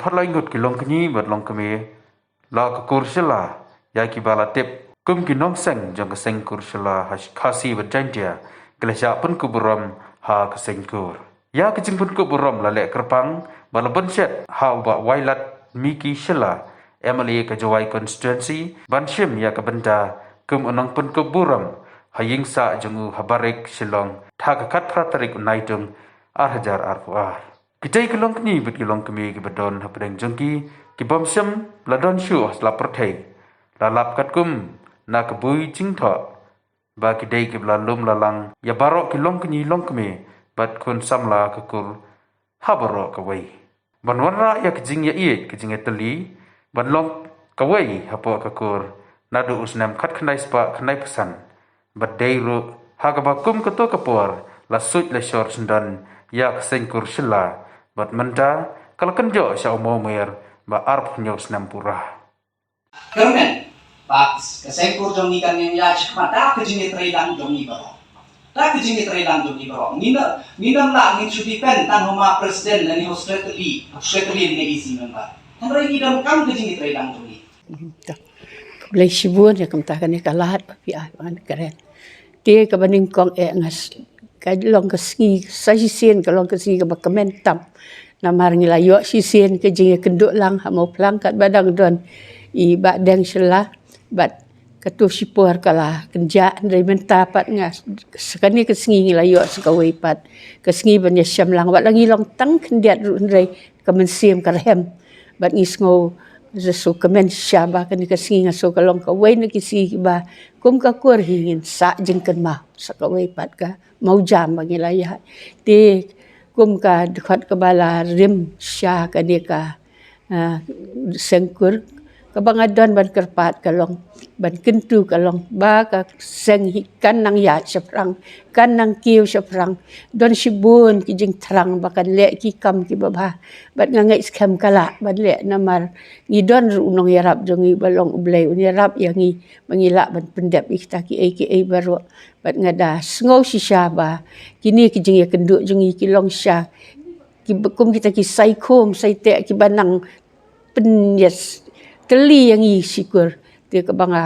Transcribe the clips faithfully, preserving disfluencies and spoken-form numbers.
Arphew lai ngut ki longkñi bad longkmie la ka kur Shella, ïa kiba la tip kum ki nongseng jong ka seng kur Shella ha Khasi bad Jaintia, ki la shah pynkup burom ha ka seng kur. Ïa ka jingpynkup burom la leh kyrpang bad la pynshet ha u Bah Wailadmiki Shylla, M L A ka Jowai constituency, ban shim ïa ka bynta kum u nongpynkup burom ha ïing sah jong u ha Barik Shillong, ha ka khatphra tarik u Naitung ar hajar arphew ar. Kitei ki longkñi bad ki longkmie kiba don hapdeng jong ki, ki bym shym la don shuh ha sla pyrthei, la lap katkum na ka bui jingthoh ba ki dei kiba la lum la lang ïa baroh ki longkñi longkmie bad khun samla ka kur ha baroh kawei. Ban wanrah ïa ka jingïaieit, ka jingïatylli ban long kawei hapoh ka kur naduh u snem khatkhyndai spah khyndaiphew san. Bad dei ruh ha kaba kum kato ka por la suit la shor syndon ïa ka seng kur Shella, bad mynta ka la kynjoh sha u mawmer ba arphew hynñiew snem pura. Kyrmen ba ka seng kur jong ngi kan ïaid shakhmat da ka jingïatreilang jong ngi baroh. Da ka jingïatreilang jong ngi baroh. Ngi na, ngi nam lah ngin shu depend tang ha u ma president lane ha u secretary, ha u secretary lane E C member. Hynrei ngi donkam ka jingïatreilang jong ngi. Khublei shibun ïa kumta kane ka lad ba phi ai ba ngan kren. Te kaba nyngkong eh nga s-, ka long ka sngi sa shisien, ka long ka sngi kaba kmen tam. Namar ngi la ïoh shisien ka jingïakynduh lang ha Mawphlang katba dang don i Bah Deng Shylla, bad kato shipor ka la kynjah, hynrei mynta pat nga s-, sa kane ka sngi ngi la ïoh sa kawei pat ka sngi ban ïashem lang, wat la ngi long tang khyndiat ruh hynrei ka mynsiem ka rhem. Bad ngi sngew, sa shu kmen shisha ba kane ka sngi nga sngew ka long kawei na ki sngi kiba kum ka kur hi ngin sah jingkynmaw. Sa kawei pat ka mawjam ba ngi la ïaid. Te kum ka dkhot kaba la rim sha kane ka, ah, seng kur, kaba nga don ban kyrpad ka long, ban kyntu ka long ba ka seng hi kan nang ïaid shaphrang, kan nang kiew shaphrang. Don shibun ki jingthrang ba kan leh ki kam kiba bha. Bad nga ngeit skhem ka lah ban leh namar ngi don ruh u nongïarap jong ngi ba long U Blei un ïarap ïa ngi ba ngi lah ban pyndep ïa kita kiei kiei baroh. Bad nga da sngew shisha ba kine ki jingïakynduh jong ngi ki long sha ki ba, kum kita ki saikhum saiteh kiba nang pynïatylli ïa ngi shi kur. Te kaba nga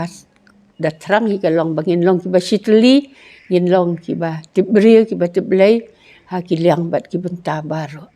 da thrang hi ka long ba ngin long kiba shitylli, ngin long kiba tip briew, kiba tip Blei ha ki liang bad ki bynta baroh.